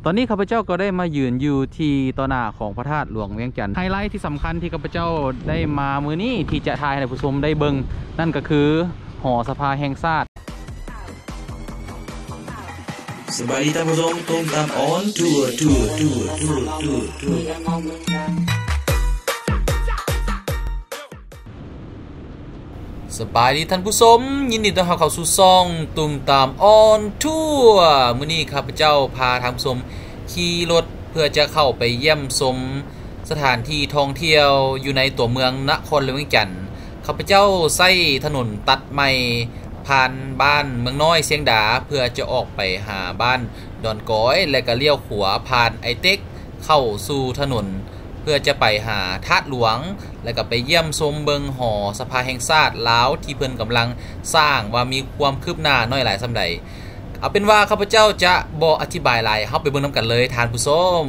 ຕອນນີ້ຂ້າພະເຈົ້າກໍໄດ້ມາຢືນຢູ່ທີ່ຕໍ່ໜ້າຂອງພະທາດຫຼວງວຽງຈັນ. ໄຮໄລທີ່ສຳຄັນທີ່ຂ້າພະເຈົ້າໄດ້ມາມື້ນີ້ ທີ່ຈະຖ່າຍໃຫ້ທ່ານຜູ້ຊົມໄດ້ເບິ່ງ ນັ້ນກໍຄືຫໍສະພາແຫ່ງຊາດ. ສະບາຍດີທ່ານຜູ້ຊົມ ຕຸ້ມຕາມອອນທົວ ທົວ ທົວ ທົວ ທົວ ທົວ. ສະບາຍດີທ່ານຜູ້ຊົມ, ຍິນດີຕ້ອນຮັບເຂົ້າສູ່ຊ່ອງຕຸ້ມຕາມອອນທົວ. ມື້ນີ້ຂ້າພະເຈົ້າພາທ່ານຜູ້ຊົມຂີ່ລົດເພື່ອຈະເຂົ້າໄປຢ້ຽມຊົມສະຖານທີ່ທ່ອງທ່ຽວຢູ່ໃນຕົວເມືອງນະຄອນຫຼວງວຽງຈັນ. ຂ້າພະເຈົ້າໃຊ້ຖະໜົນຕັດໃໝ່ຜ່ານບ້ານເມືອງນ້ອຍຊຽງດາ ເພື່ອຈະອອກໄປຫາບ້ານດອນກອຍ ແລະກະລ້ຽວຂວາຜ່ານໄອເຕັກ ເຂົ້າສູ່ຖະໜົນ ເພື່ອຈະໄປຫາທາດຫຼວງ ແລະກະໄປຢ້ຽມຊົມເບິ່ງຫໍສະພາແຫ່ງຊາດລາວ ທີ່ເພິ່ນກຳລັງສ້າງ ວ່າມີຄວາມຄືບໜ້ານ້ອຍຫຼາຍສ່ຳໃດ. ເອົາເປັນວ່າຂ້າພະເຈົ້າຈະບໍ່ອະທິບາຍຫຼາຍ, ເຮົາໄປເບິ່ງນຳກັນເລີຍທ່ານຜູ້ຊົມ.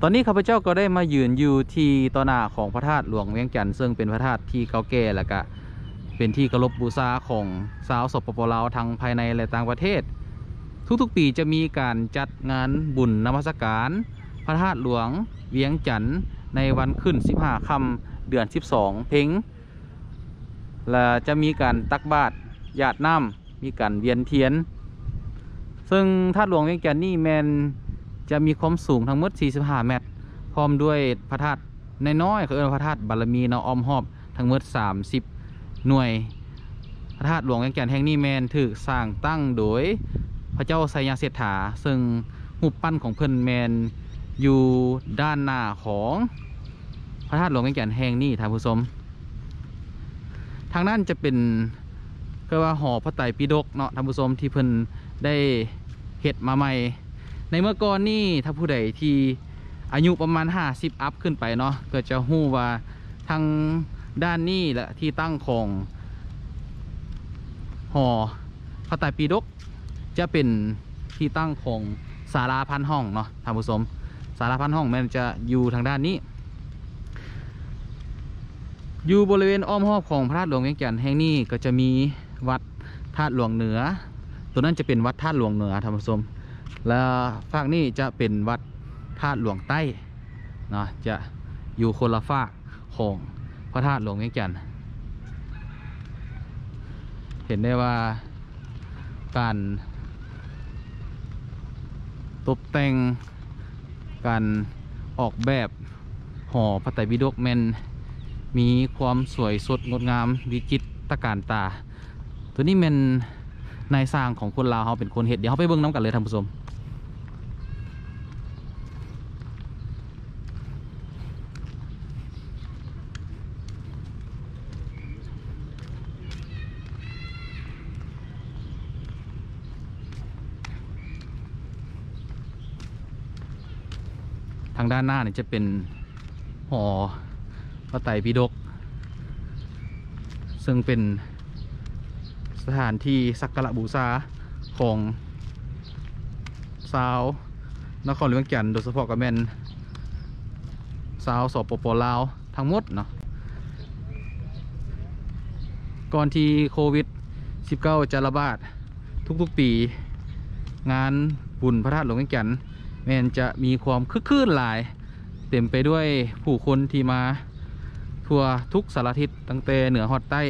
ຕອນນີ້ຂ້າພະເຈົ້າກໍໄດ້ມາຢືນຢູ່ທີ່ຕໍ່ໜ້າຂອງພະທາດຫຼວງວຽງຈັນ ເຊິ່ງເປັນພະທາດທີ່ເກົ່າແກ່ ແລະກະເປັນທີ່ເຄົາລົບບູຊາຂອງຊາວ ສປປ ລາວ ທັງພາຍໃນ ແລະ ຕ່າງປະເທດ. ທຸກໆປີຈະມີການຈັດງານບຸນນະມັດສະການພະທາດຫຼວງວຽງຈັນ ໃນວັນຂຶ້ນສິບຫ້າຄ່ຳ ເດືອນສິບສອງເພັງ ແລະ ຈະມີການຕັກບາດ ຢາດນ້ຳ ມີການວຽນທຽນ. ເຊິ່ງທາດຫຼວງວຽງຈັນນີ້ແມ່ນຈະມີຄວາມສູງທັງໝົດສີ່ສິບຫ້າແມັດ ພ້ອມດ້ວຍພະທາດນ້ອຍໆ ເຂົາເອີ້ນວ່າພະທາດບາລະມີເນາະ ອ້ອມຮອບທັງໝົດສາມສິບໜ່ວຍ. ພະທາດຫຼວງວຽງຈັນແຫ່ງນີ້ແມ່ນຖືກສ້າງຕັ້ງໂດຍພະເຈົ້າໄຊຍະເສດຖາ ເຊິ່ງຮູບປັ້ນຂອງເພິ່ນແມ່ນຢູ່ດ້ານໜ້າຂອງພະທາດຫຼວງວຽງຈັນແຫ່ງນີ້ ທ່ານຜູ້ຊົມ. ທາງນັ້ນຈະເປັນ ເອີ້ນວ່າຫໍພະໄຕປິດົກເນາະທ່ານຜູ້ຊົມ ທີ່ເພິ່ນໄດ້ເຮັດມາໃໝ່. ໃນເມື່ອກ່ອນນີ້ ຖ້າຜູ້ໃດທີ່ອາຍຸປະມານຫ້າສິບອັບຂຶ້ນໄປເນາະ ກໍຈະຮູ້ວ່າທາງດ້ານນີ້ແຫຼະທີ່ຕັ້ງຂອງຫໍພະໄຕປິດົກ ຈະເປັນທີ່ຕັ້ງຂອງສາລາພັນຫ້ອງເນາະທ່ານຜູ້ຊົມ. ສາລາພັນຫ້ອງແມ່ນຈະຢູ່ທາງດ້ານນີ້. ຢູ່ບໍລິເວນອ້ອມຮອບຂອງພະທາດຫຼວງວຽງຈັນແຫ່ງນີ້ ກໍຈະມີວັດທາດຫຼວງເໜືອ, ຕົວນັ້ນຈະເປັນວັດທາດຫຼວງເໜືອທ່ານຜູ້ຊົມ ແລະ ຟາກນີ້ຈະເປັນວັດທາດຫຼວງໃຕ້ເນາະ ຈະຢູ່ຄົນລະຟາກ ຂອງພະທາດຫຼວງວຽງຈັນ. ເຫັນໄດ້ວ່າການຕົບແຕ່ງ, ການອອກແບບຫໍພະໄຕປິດົກແມ່ນມີຄວາມສວຍສົດງົດງາມ ວິຈິດຕະການຕາ. ຕົວນີ້ແມ່ນນາຍຊ່າງຂອງຄົນລາວເຮົາເປັນຄົນເຮັດ. ດຽວເຮົາໄປເບິ່ງນຳກັນເລີຍທ່ານຜູ້ຊົມ. ທາງດ້ານໜ້ານີ້ຈະເປັນຫໍພະໄຕປິດົກ ເຊິ່ງເປັນສະຖານທີ່ສັກກາລະບູຊາຂອງຊາວນະຄອນຫຼວງວຽງຈັນ ໂດຍສະເພາະກໍແມ່ນຊາວ ສປປ ລາວ ທັງໝົດເນາະ. ກ່ອນທີ່ໂຄວິດສິບເກົ້າຈະລະບາດ, ທຸກໆປີ ງານບຸນພະທາດຫຼວງວຽງຈັນແມ່ນຈະມີຄວາມຄຶກຄື້ນຫຼາຍ, ເຕັມໄປດ້ວຍຜູ້ຄົນທີ່ມາທົ່ວທຸກສາລະທິດ, ຕັ້ງແຕ່ເໜືອຮອດໃຕ້,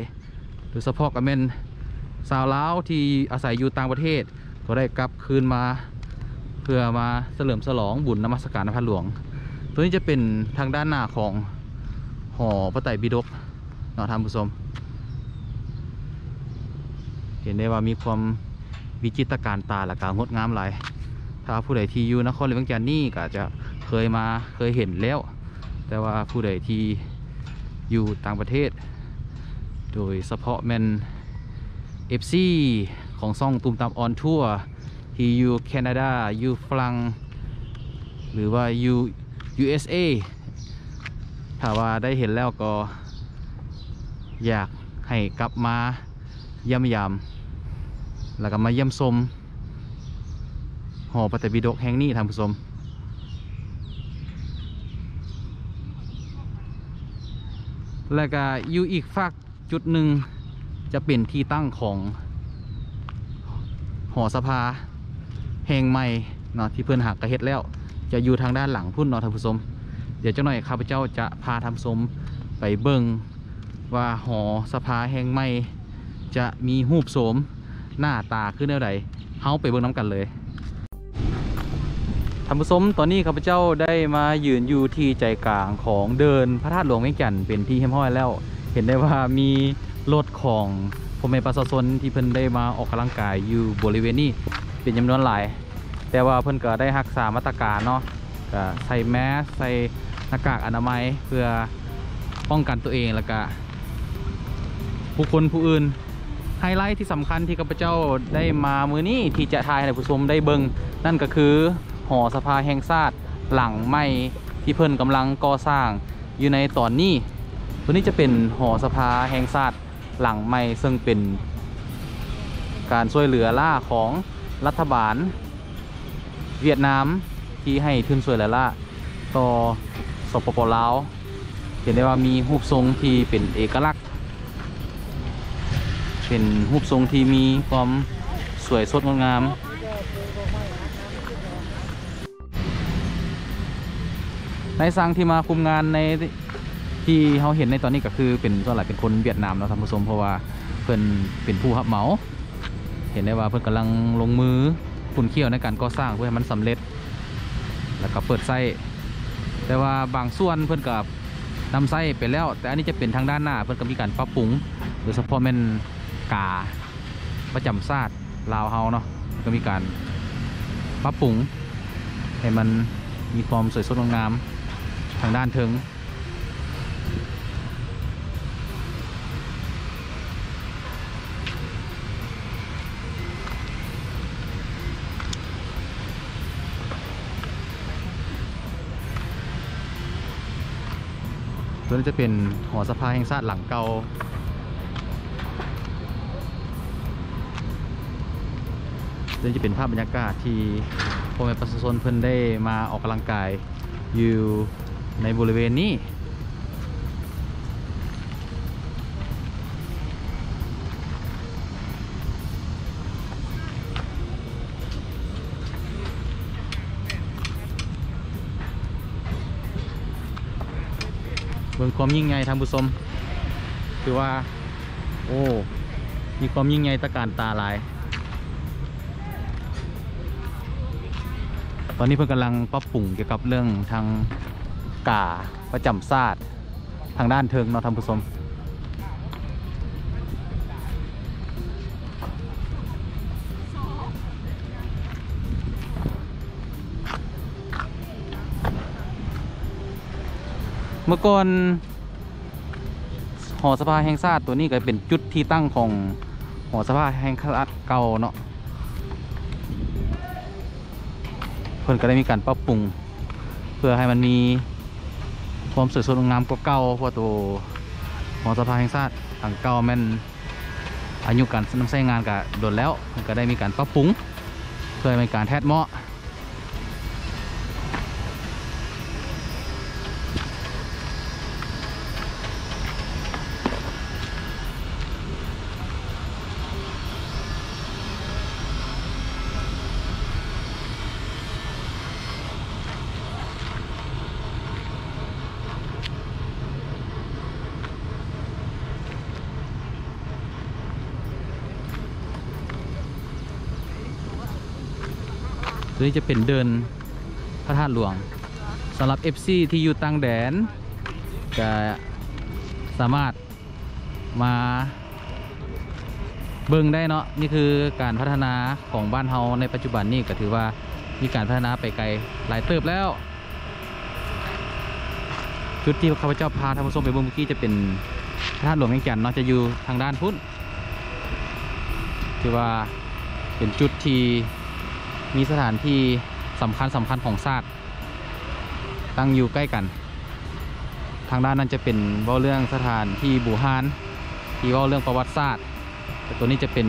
ໂດຍສະເພາະກໍແມ່ນຊາວລາວທີ່ອາໄສຢູ່ຕ່າງປະເທດ ກໍໄດ້ກັບຄືນມາ ເພື່ອມາສະເຫຼີມສະຫຼອງບຸນນະມັດສະການພະທາດຫຼວງ. ຕົວນີ້ຈະເປັນທາງດ້ານໜ້າຂອງຫໍພະໄຕປິດົກເນາະທ່ານຜູ້ຊົມ. ເຫັນໄດ້ວ່າມີຄວາມວິຈິດຕະການຕາ ແລະ ກໍງົດງາມຫຼາຍ. ຖ້າຜູ້ໃດທີ່ຢູ່ນະຄອນຫຼວງວຽງຈັນນີ້ ກໍອາດຈະເຄີຍມາ ເຄີຍເຫັນແລ້ວ, ແຕ່ວ່າຜູ້ໃດທີ່ຢູ່ຕ່າງປະເທດ ໂດຍສະເພາະແມ່ນ ເອັຟຊີ ຂອງຊ່ອງຕຸມຕາມອອນທົວ ທີ່ຢູ່ແຄນາດາ, ຢູ່ຝຣັ່ງ ຫຼືວ່າຢູ່ ຢູເອສເອ ຖ້າວ່າໄດ້ເຫັນແລ້ວກໍຢາກໃຫ້ກັບມາຢ້ຽມຢາມ ແລ້ວກໍມາຢ້ຽມຊົມຫໍພະໄຕປິດົກແຫ່ງນີ້ທ່ານຜູ້ຊົມ. ແລ້ວກໍຢູ່ອີກຟາກ ຈຸດໜຶ່ງຈະເປັນທີ່ຕັ້ງຂອງຫໍສະພາແຫ່ງໃໝ່ເນາະ ທີ່ເພິ່ນຫາກະເຮັດແລ້ວ ຈະຢູ່ທາງດ້ານຫຼັງພຸ້ນເນາະທ່ານຜູ້ຊົມ. ດຽວຈັກໜ້ອຍຂ້າພະເຈົ້າຈະພາທ່ານຜູ້ຊົມໄປເບິ່ງວ່າຫໍສະພາແຫ່ງໃໝ່ຈະມີຮູບໂສມໜ້າຕາຄືແນວໃດ, ເຮົາໄປເບິ່ງນຳກັນເລີຍ. ທ່ານຜູ້ຊົມ, ຕອນນີ້ຂ້າພະເຈົ້າໄດ້ມາຢືນຢູ່ທີ່ໃຈກາງຂອງເດີ່ນພະທາດຫຼວງວຽງຈັນເປັນທີ່ຮຽບຮ້ອຍແລ້ວ. ເຫັນໄດ້ວ່າມີລົດຂອງພໍ່ແມ່ປະຊາຊົນທີ່ເພິ່ນໄດ້ມາອອກກຳລັງກາຍຢູ່ບໍລິເວນນີ້ເປັນຈຳນວນຫຼາຍ, ແຕ່ວ່າເພິ່ນກໍໄດ້ຮັກສາມາດຕະການເນາະ, ກໍໃສ່ແມສ, ໃສ່ໜ້າກາກອະນາໄມ ເພື່ອປ້ອງກັນຕົວເອງ ແລ້ວກະບຸກຄົນຜູ້ອື່ນ. ໄຮໄລທີ່ສຳຄັນທີ່ຂ້າພະເຈົ້າໄດ້ມາມື້ນີ້ ທີ່ຈະຖ່າຍໃຫ້ທ່ານຜູ້ຊົມໄດ້ເບິ່ງ ນັ້ນກໍຄືຫໍສະພາແຫ່ງຊາດຫຼັງໃໝ່ ທີ່ເພິ່ນກຳລັງກໍ່ສ້າງຢູ່ໃນຕອນນີ້. ຕົວນີ້ຈະເປັນຫໍສະພາແຫ່ງຊາດຫຼັງໃໝ່ ເຊິ່ງເປັນການຊ່ວຍເຫຼືອລ້າຂອງລັດຖະບານ ຫວຽດນາມທີ່ໃຫ້ທຶນຊ່ວຍເຫຼືອລ້າ. ຕໍ່ ສປປ ລາວ ເຫັນໄດ້ວ່າມີຮູບຊົງທີ່ເປັນເອກະລັກ ເປັນຮູບຊົງທີ່ມີຄວາມສວຍສົດງົດງາມ. ນາຍຊ່າງທີ່ມາຄຸມງານໃນທີ່ເຮົາເຫັນໃນຕອນນີ້ກໍຄືເປັນ ສ່ວນຫຼາຍເປັນຄົນຫວຽດນາມເນາະທ່ານຜູ້ຊົມ ເພາະວ່າເພິ່ນເປັນຜູ້ຮັບເໝົາ. ເຫັນໄດ້ວ່າເພິ່ນກຳລັງລົງມືຂຸ້ນຂ້ຽວໃນການກໍ່ສ້າງເພື່ອໃຫ້ມັນສຳເລັດ ແລ້ວກໍເປີດໃຊ້. ແຕ່ວ່າບາງສ່ວນເພິ່ນກໍນຳໃຊ້ໄປແລ້ວ ແຕ່ອັນນີ້ຈະເປັນທາງດ້ານໜ້າ ເພິ່ນກໍມີການປັບປຸງ ໂດຍສະເພາະແມ່ນກາປະຈຳຊາດລາວເຮົາເນາະ ເພິ່ນກໍມີການປັບປຸງໃຫ້ມັນມີຄວາມສວຍສົດງົດງາມທາງດ້ານເທິງ. ຕົວນີ້ຈະເປັນຫໍສະພາແຫ່ງຊາດຫຼັງເກົ່າ. ຕົວນີ້ຈະເປັນພາບບັນຍາກາດທີ່ພໍ່ແມ່ປະຊາຊົນເພິ່ນໄດ້ມາອອກກຳລັງກາຍ ຢູ່ໃນບໍລິເວນນີ້. ເບິ່ງຄວາມຍິ່ງໃຫຍ່ທ່ານຜູ້ຊົມ ຖືວ່າ ໂອ້ ມີຄວາມຍິ່ງໃຫຍ່ຕະການຕາຫຼາຍ. ຕອນນີ້ເພິ່ນກຳລັງປັບປຸງກ່ຽວກັບເລື່ອງທາງກາປະຈຳຊາດທາງດ້ານເທິງເນາະທ່ານຜູ້ຊົມ. ເມື່ອກ່ອນ ຫໍສະພາແຫ່ງຊາດຕົວນີ້ກໍເປັນຈຸດທີ່ຕັ້ງຂອງຫໍສະພາແຫ່ງຊາດເກົ່າເນາະ. ເພິ່ນກໍໄດ້ມີການປັບປຸງເພື່ອໃຫ້ມັນມີຄວາມສວຍສົດງົດງາມກວ່າເກົ່າ ເພາະວ່າໂຕຫໍສະພາແຫ່ງຊາດຫຼັງເກົ່າແມ່ນອາຍຸການນຳໃຊ້ງານກໍດົນແລ້ວ ເພິ່ນກໍໄດ້ມີການປັບປຸງເພື່ອໃຫ້ມີການແທດເໝາະ. ຕົວນີ້ຈະເປັນເດີ່ນພະທາດຫຼວງ ສຳລັບເອັຟຊີທີ່ຢູ່ຕ່າງແດນ ກະສາມາດມາເບິ່ງໄດ້ເນາະ. ນີ້ຄືການພັດທະນາຂອງບ້ານເຮົາໃນປັດຈຸບັນນີ້ ກະຖືວ່າມີການພັດທະນາໄປໄກຫຼາຍເຕີບແລ້ວ. ຈຸດທີ່ຂ້າພະເຈົ້າພາທ່ານຜູ້ຊົມໄປເບິ່ງເມື່ອກີ້ຈະເປັນພະທາດຫຼວງວຽງຈັນເນາະ ຈະຢູ່ທາງດ້ານພຸ້ນ. ຖືວ່າເປັນຈຸດທີ່ມີສະຖານທີ່ສຳຄັນໆຂອງຊາດຕັ້ງຢູ່ໃກ້ກັນ. ທາງດ້ານນັ້ນຈະເປັນເວົ້າເລື່ອງສະຖານທີ່ບູຮານ ທີ່ເວົ້າເລື່ອງປະຫວັດສາດ ແລະ ໂຕນີ້ຈະເປັນ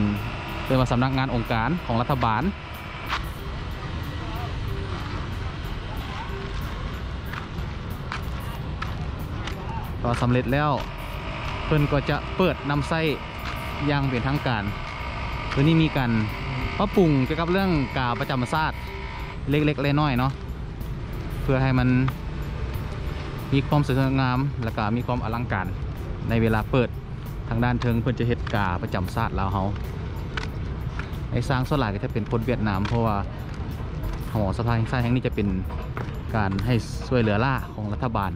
ເອີ້ນວ່າສຳນັກງານອົງການຂອງລັດຖະບານ. ພໍສຳເລັດແລ້ວ ເພິ່ນກໍຈະເປີດນຳໃຊ້ຢ່າງເປັນທາງການ. ໂດຍນີ້ມີການປັບປຸງກ່ຽວກັບເລື່ອງກາປະຈຳຊາດເລັກໆນ້ອຍໆເນາະ ເພື່ອໃຫ້ມັນມີຄວາມສວຍງາມ ແລ້ວກໍມີຄວາມອະລັງການໃນເວລາເປີດ. ທາງດ້ານເທິງເພິ່ນຈະເຮັດກາປະຈຳຊາດລາວເຮົາ. ໃນຊ່າງສ່ວນຫຼາຍກໍຈະເປັນຄົນຫວຽດນາມ ເພາະວ່າຫໍສະພາແຫ່ງຊາດແຫ່ງນີ້ຈະເປັນການໃຫ້ຊ່ວຍເຫຼືອລ້າຂອງລັດຖະບານ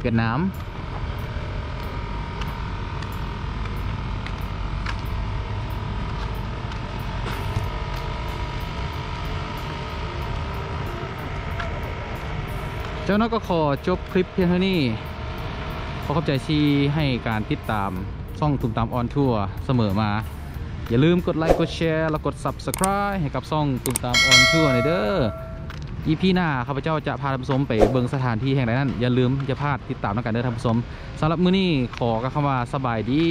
ຫວຽດນາມ. ເຈົ້ານ້ອຍກໍຂໍຈົບຄລິບພຽງເທົ່ານີ້. ຂໍຂອບໃຈທີ່ໃຫ້ການຕິດຕາມຊ່ອງຕຸມຕາມອອນທົວສະເໝີມາ. ຢ່າລືມກົດໄລ ກົດແຊ ແລະ ກົດ Subscribe ໃຫ້ກັບຊ່ອງຕຸມຕາມອອນທົວແດ່ເດີ. ອີພີໜ້າ ຂ້າພະເຈົ້າຈະພາທ່ານຜູ້ຊົມໄປເບິ່ງສະຖານທີ່ແຫ່ງໃດນັ້ນ ຢ່າລືມຢ່າພາດຕິດຕາມນຳກັນເດີທ່ານຜູ້ຊົມ. ສຳລັບມື້ນີ້ ຂໍກ່າວຄຳວ່າສະບາຍດີ.